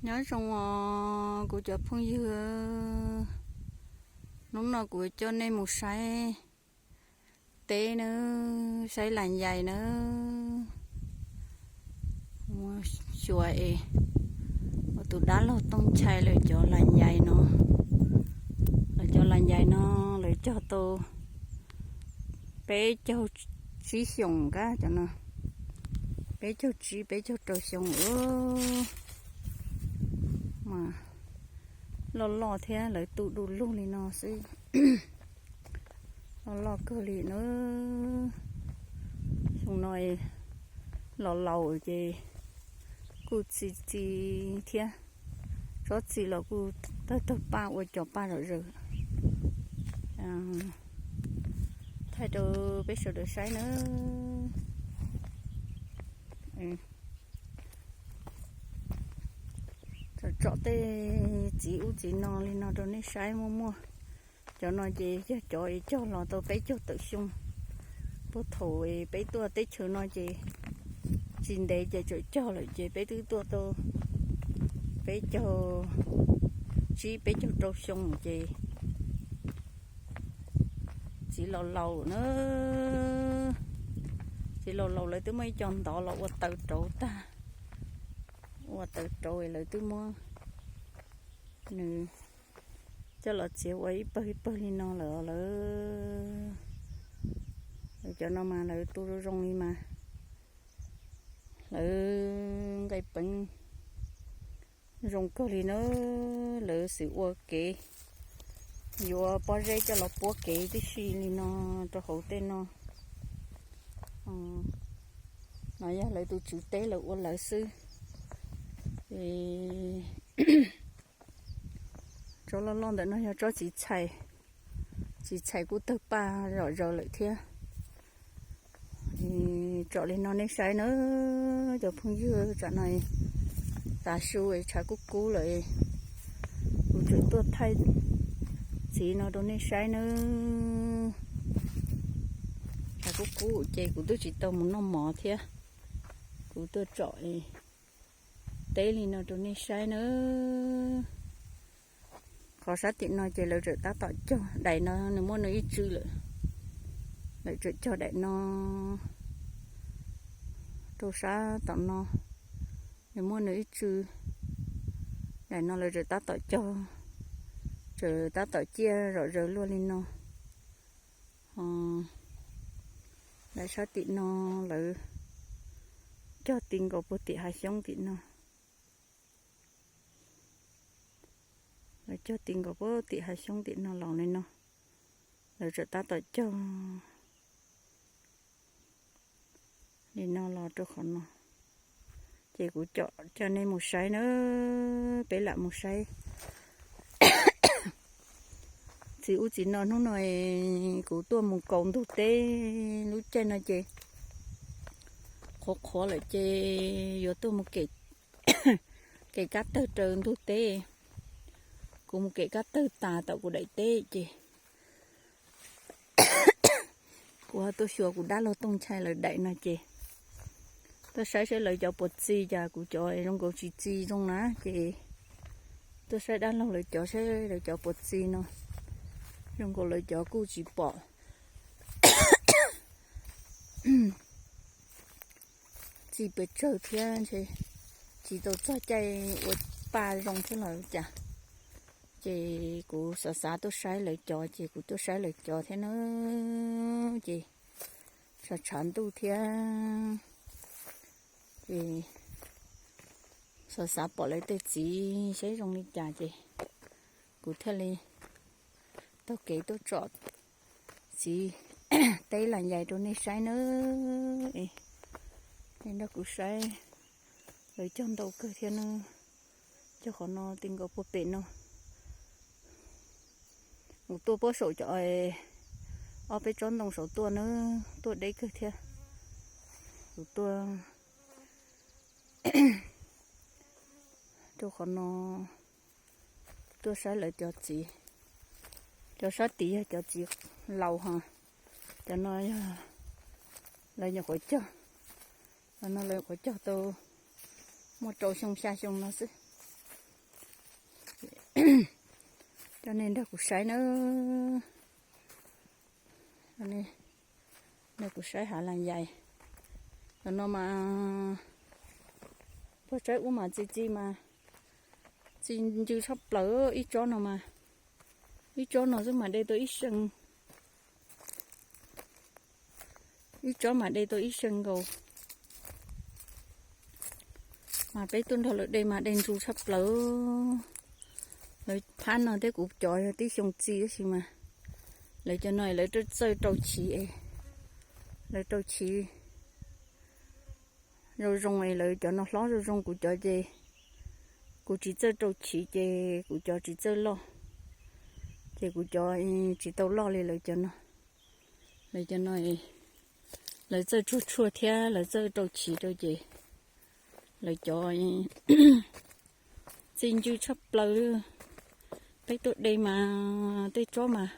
Nyob zoo os kuv cov phooj ywg, hnub no kuv coj nej mus saib teb nawb, saib las nyais nawb. Mus xyuas es ua tus dab laug Tooj Nchai lawv cov las nyais no, lawv cov las nyais no lawv cog tau peb caug tsib xyoos kab cov no, peb caug tsib peb caug rau xyoo ub, mas loj loj thiab lawv tu du lug li no xwb. Loj loj kawg li na. Xyoo no los laus ces kuj txi txi thiab, tsob txi los kuj tawg tawg paj ua cov paj zom zaws. Thaij rau peb sawv daws saib na. Tsom tej txiv ub txiv no li no rau nej saib muaj muaj. Cov no ces yog cov es cog los tau peb caug tawm xyoo. Puag thaum peb tuaj teb chaws no ces tsis ntev ces tseem cog lawm ces peb twb tuaj tau peb caug tsib peb caug rau xyoo ces txiv laus laus na. Txiv laus laus lawv twb muaj ib co ntov los ua taws rauv tag, ua taws rauv lawv twb muab nws coj los txiav ua ib pawg ib pawg li no lawm lawv. Lawv cov no mas lawv tu zoo zoo li mas lawv nqaij peev zoo kawg li na. Lawv xwm ua kev yuav pob zeb coj los puab kev tib si li no rau hauv tej no. No yog lawv tus tswv teb lawv ua lawv xwb. Tsob loj loj ntawm no yog tsob txiv txhais, txiv txhais kuj tawg paj zom zaws lawm thiab. Tsom li no nej saib na cov phooj ywg, tsam no tav su tshav kub kub lawm, kuv tseem tuaj thaij txiv no rau nej saib na. Tshav kub kub ces kuv twb tsis tau mus noj mov thiab, kuv tuaj tsom teb li no rau nej saib na. Qhov sab tim no ces lawv tseem tab tom cog, daim no nws muaj nws ib tsw lawm, lawv tseem cog daim no rau sab tom no, nws muaj nws ib tsw. Daim no lawv tseem tab tom cog, tseem tab tom ciaj zom zaws luaj li no. Daim sab tim no lawv cog ti nkaus puag tim hav xyoob tim no. Lawv cog ti nkaus puag tim hav xyoob tim no los li no. Lawv tseem tab tom cog li no los rau qhov no. Ces kuv coj nej mus saib na, peb lam mus saib txiv ub txiv no. Hnub no kuv tuaj mus kaus ntug teb, lub caij no ces qhuav qhuav lawm ces yuav tuaj mus kev kab tawg rau ntug teb. Kuv mus kev kab tawg tas tom kuv daim teb ces kuv ho tuaj xyuas kuv dab laug Tooj Nchai lawv daim no ces tuaj saib saib lawv cov puas txi, cas kuv cov zoo nkaus tsis txi zoo na ces tuaj saib dab laug lawv cov saib lawv cov puas txi no, zoo nkaus lawv cov kuj tsis pom txi pes tsawg thiab ntshe tsis tau txog caij ua paj zoo thiab los cas. Ces kuv xav xav tuaj saib lawv cov ces kuv tuaj saib lawv cov thiab na. Ces tshav tshav ntuj thiab ces xav xav pom lawv tej txiv saib zoo li cas ces kuv thiaj li taug kev tuaj tsom txiv teb las nyais rau nej saib na. Nej nrog kuv saib, lawv cog ntau kawg thiab na. Cog qhov no ti nkaus puag pem no. Kuv tuaj puag saum cov ob peb tsob ntoo saum tuaj na, tuaj deb kawg thiab. Kuv tuaj rau qhov no tuaj saib lawv cov txiv. Cov sab tid yog cov txiv laus hos, cov no yog lawv nyuam qhuav cog. Cov no lawv nyuam qhuav cog tau muaj rau xyoo xya xyoo no xwb. Coj nej nrog kuv saib na. Nrog kuv saib hav las yais. Cov no mas pog saib ub mas txi txi mas txi ncw tshaj plaws ib tsob no mas. Ib tsob no xwb mas de tau ib see. Ib tsob mas de tau ib see nkaus. Mas peb tuaj nrog lawv de mas de ntsu tshaj plaws. Lawv phab no thiab kuv cov yog tib xyoo txi tab sis mas lawv cov no lawv txawj rau chiv. Lawv rau chiv zoo zoo es lawv cov no hlob zoo zoo, kuv cov ces kuv tsis txawj rau chiv ces kuv cov tsis txawj loj. Ces kuv cov tsis tau loj li lawv cov no. Lawv cov no lawv txawj tsuag tshuaj thiab lawv txawj rau chiv rau ces lawv cov txi ncw tshaj plaws li. Peb tuaj de mas tej tsob mas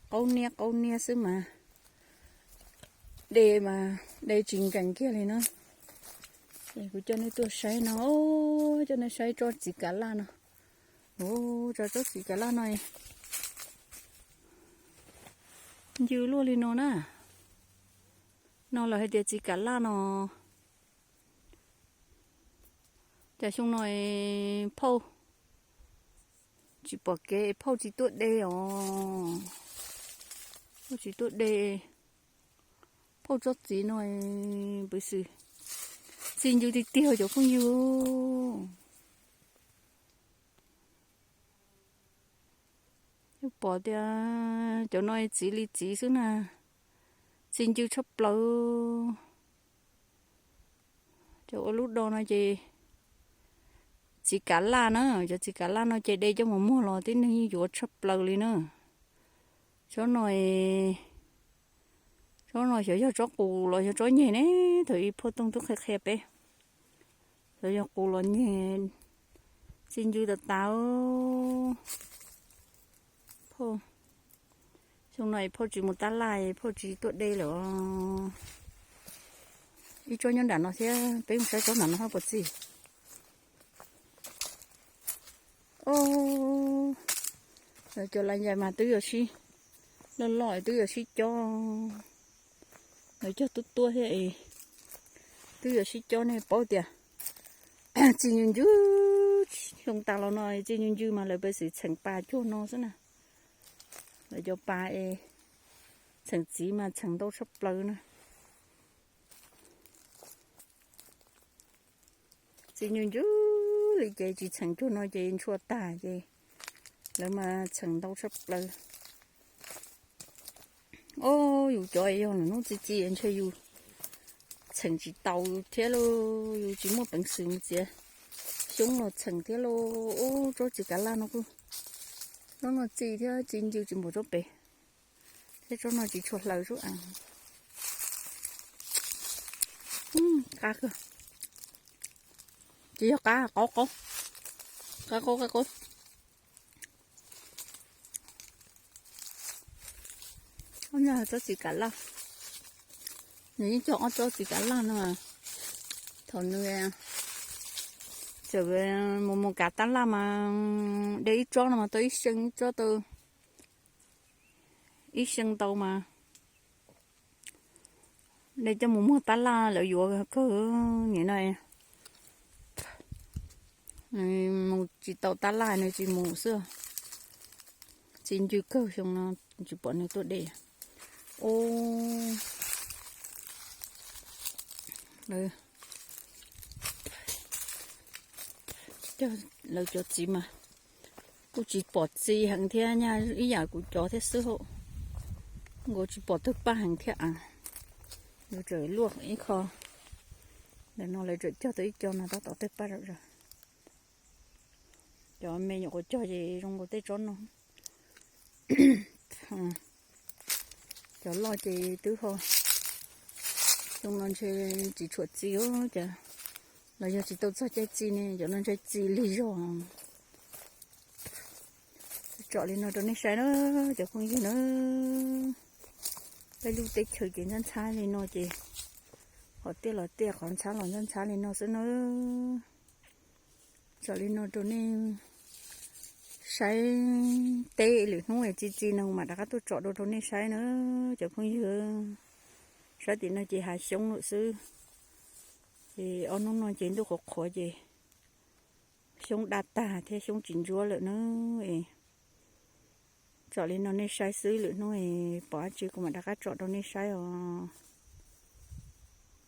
qaub niab qaub niab xwb mas de mas de tsis nkees kiag li na. Es kuv coj nej tuaj saib no, coj nej saib tsob txiv kav laj no. Ua, tsob txiv kav laj no ncw luaj li no na. No lawv hais tias txiv kav laj no. Cas xyoo no phauj tsis pom kev, phauj tsis tuaj de os. Phauj tsis tuaj de. Phauj tsob txiv no pw xwm txi ncw tiag tiag cov phooj ywg. Pom tias cov no txiv li txiv xwb na, txi ncw tshaj plaws. Cov ua lub do no ces txiv kav laj na, cov txiv kav laj no ces de coj mus muag los tib neeg yeej yuav tshaj plaws li na. Tsob no, tsob no xyov yog tsob qus los yog tsob nyeg ne, thaum ub phauj Tooj twb qhia qhia peb. Xyov yog qus los nyeg, txi ncw tas tas. Phauj, xyoo no phauj tsis mus tab laj, phauj tsis tuaj de lawm. Ib tsob nyob nram no thiab, peb mus saib tsob nram no hab puas txi. Lawv cov las yais mas twb yuav sib, loj loj twb yuav sib cob. Lawv cog tuab tuab thiab es twb yuav sib cob, nej paub tias txi ncw ncw, xyoo tas los no txi ncw ncw mas lawv pes xwm txheem pas cuag no xwb na. Lawv cov pas es txheem txiv mas txheem ntau tshaj plaws na. Txi ncw ncw li ces tsis txheem cuag no ces ntshua tag ces lawv mas txheem ntau tshaj plaws. Ob, yus cov yog lwm hnub txi txi ntshe yus txheem tsis taus thiab lauj, yus tsis muaj peev xwm mus txiav xyoob los txheem thiab lauj. Ub, tsob txiv kav laj no kuj, tsob no txi thiab txi ncw tsis npaum tsob pem, thiab tsob no tsis tshua hlaws sub a. Qab kawg, tsis yog qab, qaub qaub, qab qaub qab qaub. Ob, tsob txiv kav laj, nws yeej cog ob tsob txiv kav laj no. Thaum nws txawm mus mus kav tab laj mas de ib tsob no mas tau ib xyoo, ib tsob tau ib xyoo ntau mas de coj mus muag tab laj lawv yuav kawg. Nim no mus tsis tau tab laj nws tsis mus xwb. Txi ncw kawg, xyoo no tsis pom nws tuaj de. Ub, lawv cov txiv mas kuj tsis pom txi heev thiab, nyaj ib yam kuv cov thiab xwb hauj. Nkaus tsis pom tawg paj heev thiab a. Lawv tseem luaj ib qho, ntawm no lawv tseem cog tau ib co no tab tom tawg paj zom zaws. Cov me nyuam quav cog ces zoo nkaus tej tsob no. Cov loj ces twb ho, xyoo no ntshe tsis tshuam txi cas, los yog tsis tau txog caij txi ne, cov no ntshe txi lig zog. Tsom li no rau nej saib na, cov phooj ywg na. Peb lub teb chaws ces ntxhab ntxhab li no ces qhov tiaj los tiaj, qhov ntxhab los ntxhab ntxhab li no xwb na. Tsom li no rau nej Saib teb lwm hnub es txi txiv no kuv mam rov qab tuaj tsom dua rau nej saib na cov phooj ywg. Saib tim no ces hav xyoob lawm xwb, ces ob hnub no ces ntuj qhuav qhuav ces xyoob daj tag thiab xyoob tsis ntsuab lawm na. Tsom li no nej saib xwb, lwm hnub pom dab tsi kuv mam rov qab tsom rau nej saib os.